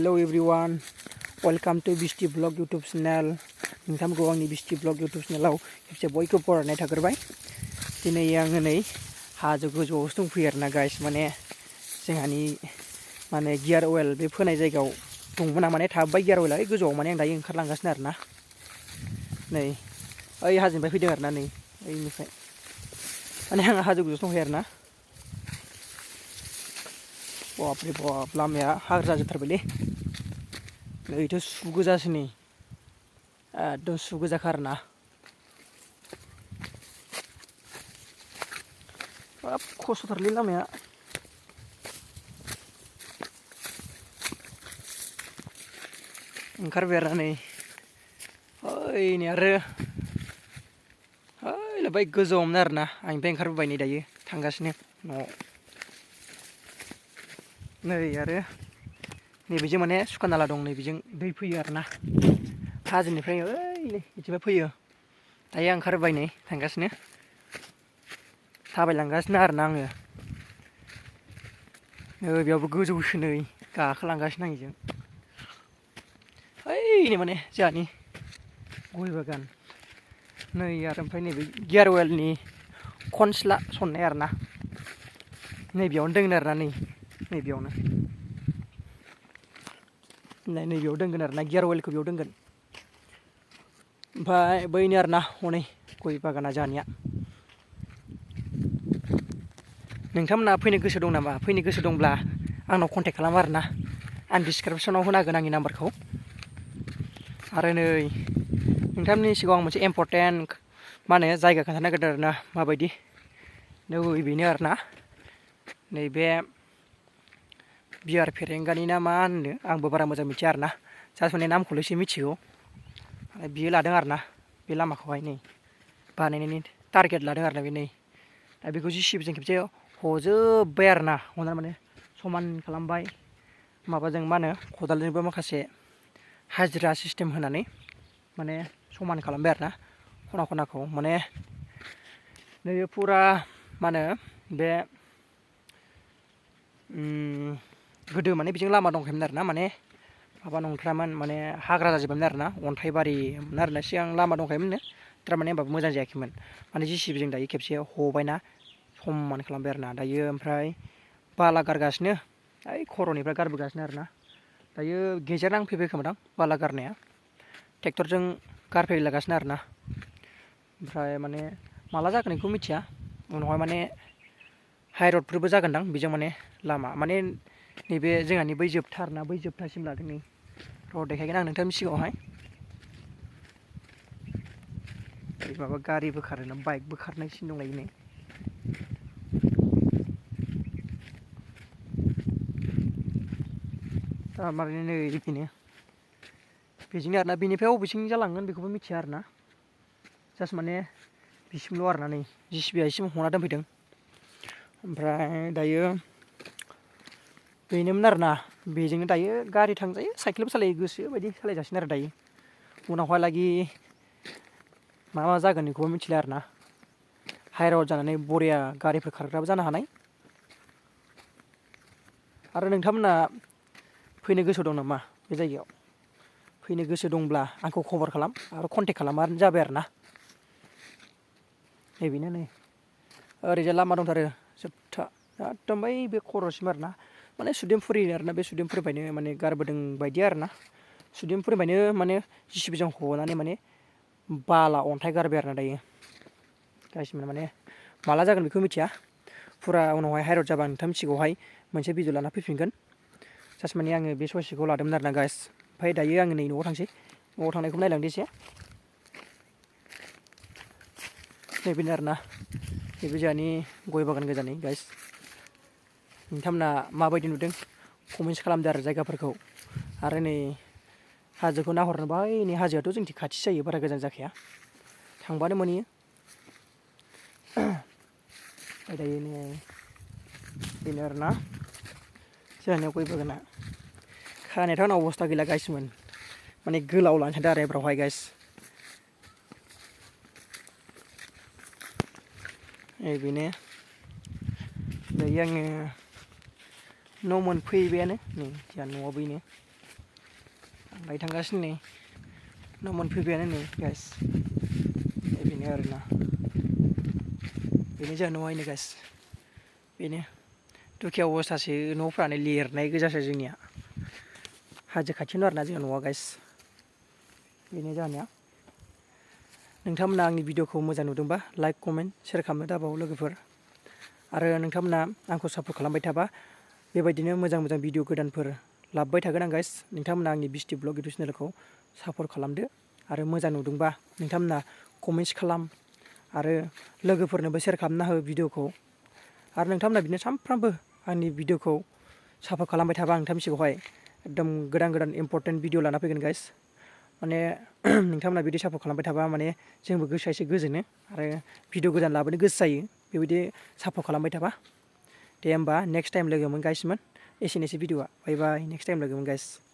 Hello everyone, welcome to BISTI Vlog YouTube channel. नोंथांमोनखौ आंनि BISTI Vlog YouTube channel खेबसे बयखौबो बरायनाय थाग्रोबाय। दिनै आङो नै हाजो गोजौआवसो दंफैयो आरोना गाइस, माने जोंहानि माने गियार अइल बे फोनाय जायगायाव दंमोन आं, माने थाबाय गियार अइला गोजौआव, माने आं दायो ओंखारलांगासिनो आरोना। नै ओइ हाजोनिफ्राय फैदों आरोना, नै ओइनिफ्राय माने आं हाजो गोजौआवसो दंफैयो आरोना। बापरे बाप, लामाया हाग्रा जाजोबथारबायलै। नैथ' सु गोजासो, नै एकदम सु गोजाखा आरोना। बाब खस्थ'थारलै लामाया। ओंखारबाय आरोना नै ओइ नै आरो ओइ बै गोजौआवमोन आरोना, आं ओमफ्राय ओंखारबोबाय नै दायो थांगासिनो न'आव। नै आरो नैबेजों माने सुखा नाला दं, नैबेजों दै फैयो आरोना हाजोनिफ्राय, ओइ बिथिंबो फैयो। दायो ओंखारबाय नै थांगासिनो, थाबायलांगासिनो आरोना आङो। नै बेयावबो गोजौसो, नै गाखोलांगासिनो आं बेजों। ओइ नै माने जोंहानि गय बागान। नै आरो ओमफ्राय नैबे गियार अइलनि खनस्ला सननाय आरोना, नैबेयावनो दोंगोन आरोना, नैबेयावनो नैबेयाव दोनगोन आरोना, गियार अइलखौ बेयाव दोनगोन। ओमफ्राय बैनो आरोना हनै गय बागाना जोंहानिया। नोंथांमोना फैनो गोसो दं नामा? फैनो गोसो दंब्ला आंनाव कन्टेक्ट खालाम आरोना, आं डिसक्रिपसनाव होना होगोन आंनि नाम्बारखौ। आरो नै नोंथांमोननि सिगाङाव आं मोनसे इम्परटेन्ट मा होनो जायगा खोन्थानो नागिरदों आरोना, माबायदि नै बेनो आरोना, नैबे बियार फेरेंगानि ना मा होनो आंबो बारा मोजां मिथिया आरोना, जास्ट माने नामखौल' एसे मिथिगौ। बियो लादों आरोना बे लामाखौहाय, नै बानायनायनि टारगेट लादों आरोना बे। नै दा बेखौ JCBजों खेबसे हजोब्बाय आरोना, हनानै माने समान खालामबाय। माबाजों मा होनो खदालजोंबो माखासे हाजिरा सिस्टेम होनानै माने समान खालामबाय आरोना खना खनाखौ। माने नैबे फुरा मा होनो बे गोदो माने बेजों लामा दंखायोमोन आरोना, माने माबा नंथ्रामोन, माने हाग्रा जाजोब्बायमोन आरोना, अन्थाइबारिमोन आरोना सिगां लामा दंखायोमोननो, थारमाने होमबाबो मोजां जायाखैमोन। माने JCBजों दायो खेबसे हबायना समान खालामबाय आरोना दायो। ओमफ्राय बाला गारगासिनो, ओइ खर'निफ्राय गारबोगासिनो आरोना। दायो गेजेर नांफैबाय खोमादां बाला गारनाया, ट्रेक्टरजों गारफैलागासिनो आरोना। ओमफ्राय माने माला जागोन बेखौ मिथिया, उनावहाय माने हाइरडफोरबो जागोनदां बेजों, माने लामा माने नैबे जोंहानि बै जोबथा आरोना, बै जोबथासिम लादों। नै र' देखायगोन आं नोंथांनि सिगाङावहाय। माबा गारिबो खारोना, बाइकबो खारनाय सिन दंलायो नै। थारमाने नै बेनो बेजोंनो आरोना, बेनिफ्राय बबेसिम जालांगोन बेखौबो मिथिया आरोना, जास्ट माने बिसिमल' आरोना। नै JCBआ एसिम हना दोनफैदों। ओमफ्राय दायो बेनोमोन आरोना, बेजोंनो दायो गारि थांजायो, साइकेलबो सालायो, गोसो बायदि सालायजासिनो आरो दायो। उनावहालागि मा मा जागोन बेखौबो मिथिला आरोना, हाइरड जानानै बरिया गारिफोर खारग्राबो जानो हानाय। आरो नोंथांमोना फैनो गोसो दं नामा बे जायगायाव? फैनो गोसो दंब्ला आंखौ खबर खालाम आरो कन्टेक्ट खालामबानो जाबाय आरोना। नैबेनो नै ओरैजाय लामा दंथारो जोबथा एकदम बै बे खर'सिम आरोना, माने सुदेमफुरि आरोना, बे सुदेमफुरिनिफ्रायनो माने गारबोदों बायदि आरोना। सुदेमफुरिनिफ्रायनो माने JCBजों हनानै माने बाला अन्थाइ गारबाय आरोना दायो गासिबो। माने माला जागोन बेखौ मिथिया, फुरा उनावहाय हाइरड जाबा नोंथांनि सिगाङावहाय मोनसे भिडिअ लाना फैफिनगोन। जास्ट माने आङो बे ससेखौ लादोंमोन आरोना गाइस। ओमफ्राय दायो आङो नै न'आव थांसै, न'आव थांनायखौ नायलांदो एसे। नैबेनो आरोना, नैबे जोंहानि गय बागान गोजानै गाइस। नोंथांमोना माबायदि नुदों कमेन्ट्स खालामदो आरो जायगाफोरखौ। आरो नै हाजोखौ नाहरनोबा नै हाजोआथ' जोंनिथिं खाथि जायो, बारा गोजान जाखाया, थांबानो मोनहैयो। दायो नै बेनो आरोना जोंहानियाव गय बागाना। खानायाथ' आंना अबस्था गैला गाइसमोन, माने गोलाव लानो सानदों आरो एबारावहाय गाइस। बेनो दायो आङो न' मोनफैबायानो, नै जोंहा न'आ बेनो। थांबाय थांगासिनो नै न' मोनफैबायानो नै गाइस बेनो आरोना बेनो जोंहा न'आनो गाइस बेनो दुखिया अबस्थासो न'फ्रानो लिरनाय गोजासो जोंनिया हाजो खाथियावनो आरोना जोंहा न'आ गाइस बेनो जोंहानिया नोंथांमोना आंनि भिडिअखौ मोजां नुदोंबा लाइक कमेन्ट शेयार खालामनो दाबाव लोगोफोर आरो नोंथांमोना आंखौ सापर्ट खालामबाय थाबा बेबायदिनो मोजां मोजां भिडिअ गोदानफोर लाबोबाय थागोन आं गाइस नोंथांमोना आंनि बिस्टि ब्लग इउटुब चेनेलखौ सापर्ट खालामदो आरो मोजां नुदोंबा नोंथांमोना कमेन्ट्स खालाम आरो लोगोफोरनोबो शेयार खालामना हो भिडिअखौ आरो नोंथांमोना बिदिनो सानफ्रामबो आंनि भिडिअखौ सापर्ट खालामबाय थाबा आं नोंथांनि सिगाङावहाय एकदम गोदान गोदान इम्परटेन्ट भिडिअ लाना फैगोन गाइस माने नोंथांमोना बिदि सापर्ट खालामबाय थाबा माने जोंबो गोसोआ एसे गोजोनो आरो भिडिअ गोदान लाबोनो गोसो जायो बेबायदि सापर्ट खालामबाय थाबा दे होमबा नेक्स्ट टाइम लोगो मोनगासिनोमोन एसेनोसै भिडिअआ बाय बाय नेक्स्ट टाइम लोगो मोनगासिनो